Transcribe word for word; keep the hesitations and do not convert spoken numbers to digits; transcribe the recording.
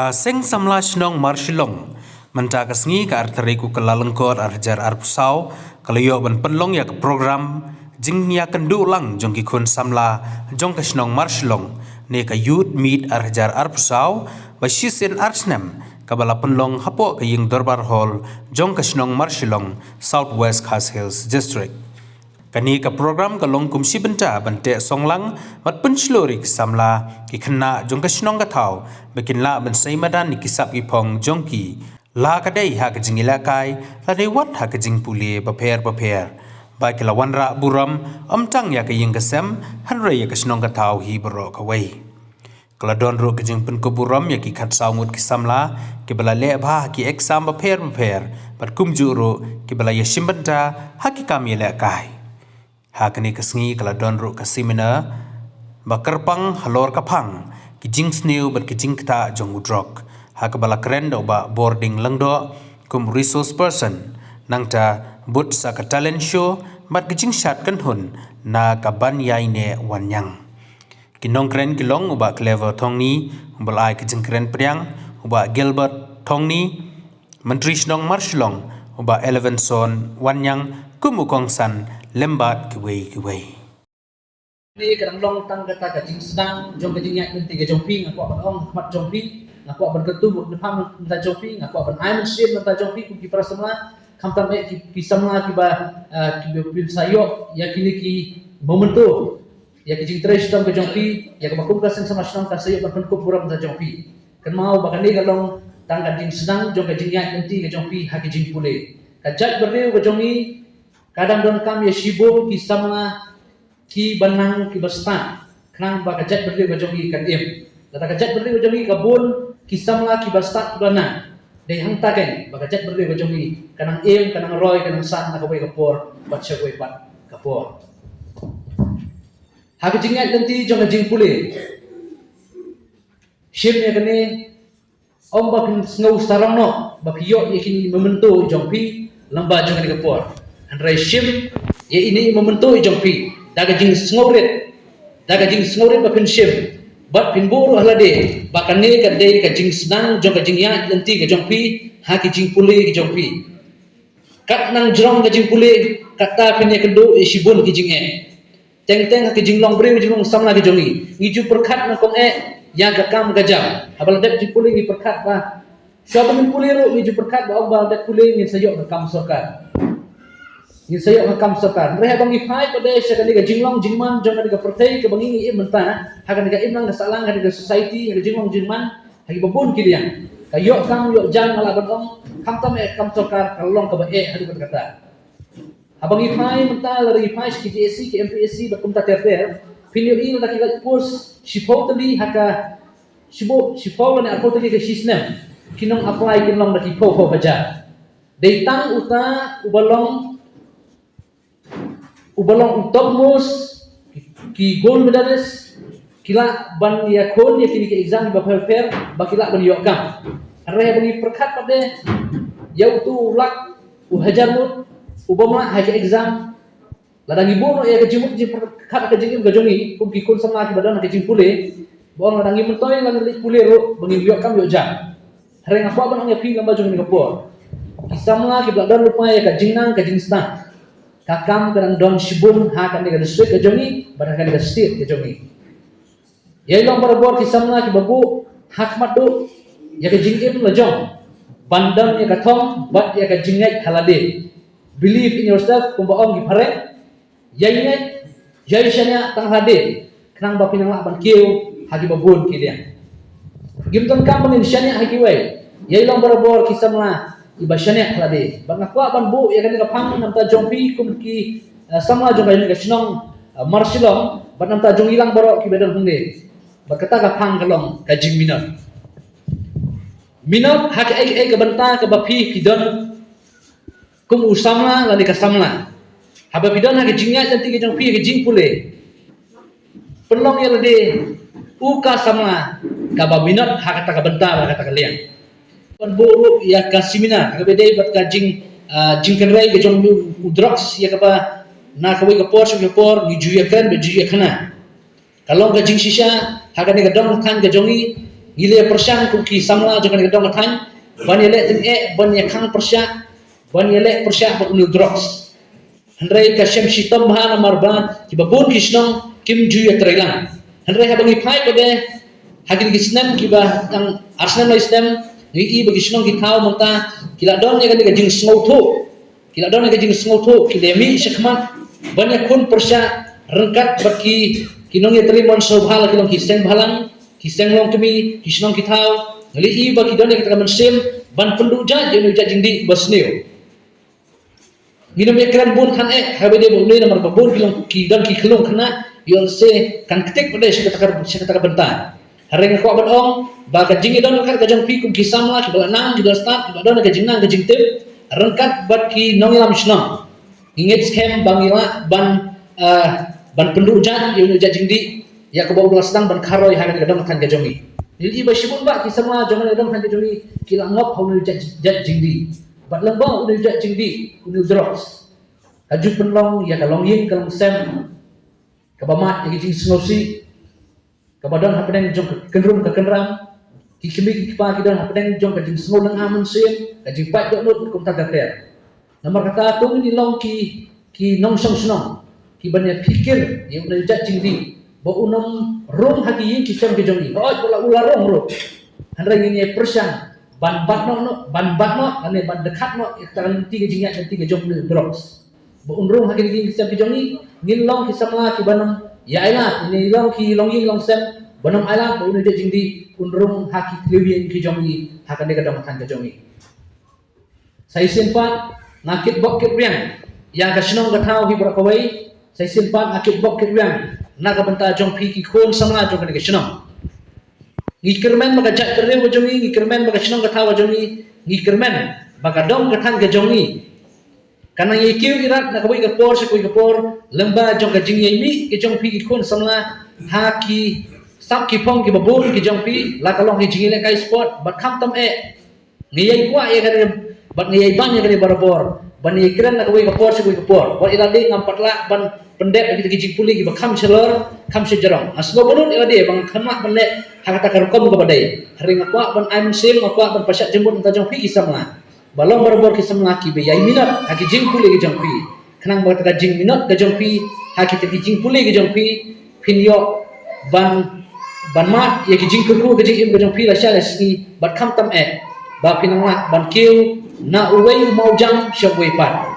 Ka Seng Samla Shnong Marshillong, mynta ka sngi ka ar tarik u Kyllalyngkot ar hajar arphew saw, ka la ïoh ban pynlong ïa ka program jingïakynduh lang jong ki khun samla jong ka shnong Marshillong, ne ka Youth Meet ar hajar arphew saw, ba shisien ar snem kaba la pynlong hapoh ka ïing dorbar hall jong ka shnong Marshillong, South West Khasi Hills District. Kane ka program ka long kum shi bynta ban teh song lang bad pynshlur ïa ki samla, ki khynnah jong ka shnong ka thaw ba kin lah ban sei madan ïa ki sap ki phong jong ki, la ka dei ha ka jingïalehkai lane wat ha ka jingpule bapher bapher, ba ki la wanrah burom ym tang ïa ka ïing ka sem hynrei ïa ka shnong ka thaw hi baroh kawei. Ka la don ruh ka jingpynkup burom ïa ki khatsaw ngut ki samla kiba la leh bha ha ki exam bapher bapher bad kumjuh ruh kiba la ïashim bynta ha ki kam ïalehkai. Ha kane ka sngi ka la don ruh ka seminar ba kyrpang halor ka phang ki jingsniew bad ki jingktah jong u drok, ha kaba la kren da u Bah Bording Lyngdoh kum resource person, nangta bud sa ka talent show bad ka jingshad kynhun na ka Ban Ïai Neh Wan Ñiang. Ki nongkren ki long u Bah Clever Thongni, uba la ai ka jingkren pdiang, u Bah Gilbert Thongni, Myntri Shnong Marshillong, u Bah Elevenson Wanniang, kum u kongsan, lem bad kiwei kiwei. Kane ka dang long tang kata ka jingsdang jong ka jingïaid lynti ka jong phi, nga kwah ban ong ha khmat jong phi, nga kwah ban kyntu na pha mynta jong phi, nga kwah ban ai mynsiem mynta jong phi kum ki para samla, khamtam eh ki, ki samla kiba, ah, kiba phin sa ïoh ïa kine ki memento, ïa ka jingtrei shitom ka jong phi, ïa kaba kum ka seng samla shnong kan sa ïoh ban pynkup burom da jong phi. Kynmaw ba kane ka long tang ka jingsdang jong ka jingïaid lynti ka jong phi ha ka jingpule. Ka jaitbynriew ka jong ngi ka dang donkam ïa shibun ki samla kiba nang kiba stad, khnang ba ka jaitbynriew ka jong ngi kan im. Lada ka jaitbynriew ka jong ngi ka bun ki samla kiba stad kiba nang, dei hangta keiñ ba ka jaitbynriew ka jong ngi ka nang im, ka nang roi, ka nang san na kawei ka por bad sha kawei pat ka por. Ha ka jingïaid lynti jong ka jingpule, shim ïa kane, ym ba phin sngew sarong noh ba phi ïoh ïa kine ki memento jong phi lyngba jong kane ka por. Hynrei shim ïa ine i memento jong phi da ka jingsngewrit, da ka jingsngewrit ba phin shim bad phin buh ruh ha lade ba kane ka dei ka jingsdang jong ka jingïaid lynti ka jong phi ha ki jingpule ki jong phi. Kat nang jrong ka jingpule, kata phin ïakynduh ïa shibun ki jingeh. Teng teng ha ka jinglong briew jinglong samla ka jong ngi, ngi ju pyrkhat nyngkong eh ïa ka kam ka jam. Haba la dep jingpule ngi pyrkhat ba, shuwa ba ngin pule ruh ngi ju pyrkhat ba, ong ba la dep pule ngin sa ïoh ka kam sorkar. Ngin sa ïoh ka kam sorkar. Hynrei haba ngi phai pat de sha kane ka jinglong jingman jong kane ka pyrthei kaba ngi ngi im mynta, ha kane ka imlang ka sahlang, ha kane ka society, ha ka jinglong jingman, ha kiba bun ki liang, ka ïoh kam ïoh jam nga lah ban ong, khamtam eh kam sorkar, ka long kaba eh haduh katta katta. Haba ngi phai mynta, lada ngi phai sha ki G S C, ki M P S C bad kumta ter ter, phin ïohi lada ki lait post shiphew tylli ha ka, shiphew, shiphew lane arphew tylli ka shi snem, ki nong apply kin long da ki phew phew hajar. Dei tang uta uba long, uba long u topmost, ki, ki gold medalist, ki lah ban ïakhun ïa kine ki exam kiba pher pher ba ki lah ban ïoh kam. Hynrei haba ngi pyrkhat pat de ïa utu u lak, u hajar ngut, u bym lah ha ki exam, lada ngi buh noh ïa ka jingmut jingpyrkhat ha ka jingim ka jong ngi kum ki khun samla kiba don ha ka jingpule, ba ong lada ngi myntoi lane leit pule ruh ba ngim ïoh kam ïoh jam. Hynrei nga kwah ban ong ïa phi lyngba jong kane ka por, ki samla kiba la don lypa ïa ka jingnang ka jingstad, ka kam ka dang don shibun ha kane ka district ka jong ngi bad ha kane ka state ka jong ngi. Ïai long barabor ki samla kiba buh ha khmat duh ïa ka jingim la jong ban don ïa ka thong bad ïa ka jingngeit ha lade. Believe in yourself, kumba ong ki phareng. Ïai ngeit, ïai shaniah tang ha lade, khnang ba phin nang lah ban kiew ha kiba bun ki liang. Ngim donkam ba ngin shaniah ha kiwei, ïai long barabor ki samla kiba shaniah ha lade. Bad nga kwah ban buh ïa kane ka phang na bynta jong phi kum ki, eh, samla jong kane ka shnong, eh, Marshillong, bad na bynta jong ngi lang baroh kiba don hangne. Bad kata ka phang ka long ka jingminot. Minot ha kaei kaei ka bynta kaba phi phi don kum u samla lane ka samla. Haba phi don ha ka jingïaid lynti ka jong phi, ha ka jingpule, pynlong ïa lade u ka samla kaba minot ha kata ka bynta, ha kata ka liang. Ban buh ruh ïa ka seminar kaba dei bad ka jing, ah, jingkynrei ka jong u drugs, ïa kaba na kawei ka por sha kawei ka por ngi ju ïakren bad ju ïakhana. Ka long ka jingshisha ha kane ka dong ka thaiñ ka jong ngi, Ngi la pyrshang kum ki samla jong kane ka dong ka thaiñ ban ïaleh tyngeh, ban ïakhang pyrshah, ban ïaleh pyrshah bad une u drugs. Hynrei ka shem shitom bha namar ba kiba bun ki shnong kim ju ïatreilang. Hynrei haba ngi phai pat de ha kine ki snem kiba tang ar snem lai snem, ngi i ba ki shnong ki thaw mynta ki la don ïa kane ka jingsngewthuh. Ki la don ïa ka jingsngewthuh, ki la mih shakhmat ban ïakhun pyrshah ryngkat bad ki, ki nongïatrei mon sngewbha, la ki long ki seng bhalang, ki seng longkmie, ki shnong ki thaw. Ngi la i ba ki don ïa kata ka mynsiem ban pynduh jait ïa une u jait jingdih ba sniew. Ngin ym ïakren bun than eh haba ïadei bad une namar ba bun ki long, ki don ki khyllung khynnah, ïoh lehse kan ktik pat de sha kata ka, sha kata ka bynta. Hynrei nga kwah ban ong ba ka jingïadon ryngkat ka jong phi kum ki samla kiba la nang, kiba la stad, kiba don ka jingnang ka jingtip ryngkat bad ki nongïalam shnong, ngi ngeit skhem ba ngi lah ban, ah, ban pynduh jait ïa une u jait jingdih ïa kaba u la sdang ban kharoi ha kane ka dong ka thaiñ ka jong ngi. Ngi la i ba shibun bah ki samla jong kane ka dong ka thaiñ ka jong ngi ki la ngop ha une u jait, jait jingdih. Bad lyngba une u jait jingdih, une u drugs, ka ju pynlong ïa ka longïing ka longsem kaba mad ïa ki jingsngewsih kaba don hapdeng jong ka kynrum ka kynram. Ki kmie ki kpa ki don hapdeng jong ka jingsngew lynga mynsiem, ka jingpait dohnud kumta ter ter. Namar kata to ngin long ki, ki nongshong shnong kiban ïa phikir ïa une u jait jingdih ba un ym rung ha ki ïing ki sem ki jong ngi. Hooid, ba la u la rung ruh, hynrei ngin ïa pyrshang ban bat noh, noh, ban bat noh, lane ban dkhat noh ïa kata ka lynti ka jingïaid lynti ka jong une u drugs. Ba un rung ha kine ki ïing ki sem ki jong ngi, ngin long ki samla kiban ym ïa ailad, ngin long ki longïing longsem ban ym ailad ba une u jait jingdih un rung ha ki thliew ïing ki jong ngi, ha kane ka dong ka thaiñ ka jong ngi. Sa shisien pat nga kitbok kitrwiang ïa ka shnong ka thaw hi baroh kawei. Sa shisien pat nga kitbok kitrwiang na ka bynta jong phi ki khun samla jong kane ka shnong. Ngi kyrmen ba ka jaitbynriew ka jong ngi, ngi kyrmen ba ka shnong ka thaw ka jong ngi, ngi kyrmen ba ka dong ka thaiñ ka jong ngi kan nang ïai kiew ïarap na kawei ka por sha kawei ka por lyngba jong ka jingïaimih ka jong phi ki khun samla ha ki sap ki phong kiba bun ki jong phi, la ka long ki jingïalehkai sport bad khamtam eh. Ngi ïai kwah ïa kane bad ngi ïai ban ïa kane barabor ban ïai kren na kawei ka por sha kawei ka por. Wat ïa lade ngam pat lah ban pyndep ïa kita ki jingpule kiba kham shalor, kham shajrong. Nga sngewbha lut ïa lade ba ngam lah ban leh ha kata ka rukom kaba dei. Hynrei nga kwah ban ai mynsiem, nga kwah ban pynshah jingmut na ka bynta jong phi ki samla ba long barabor ki samla kiba ïai minot ha ki jingpule ki jong phi. Khnang ba kata ka jingminot ka jong phi ha kita ki jingpule ki jong phi, phin ïoh ban, ban mad ïa ki jingkyrkhu ka jingim ka jong phi lashai lashisngi bad khamtam eh ba phin nang lah ban kiew na uwei u mawjam sha uwei pat.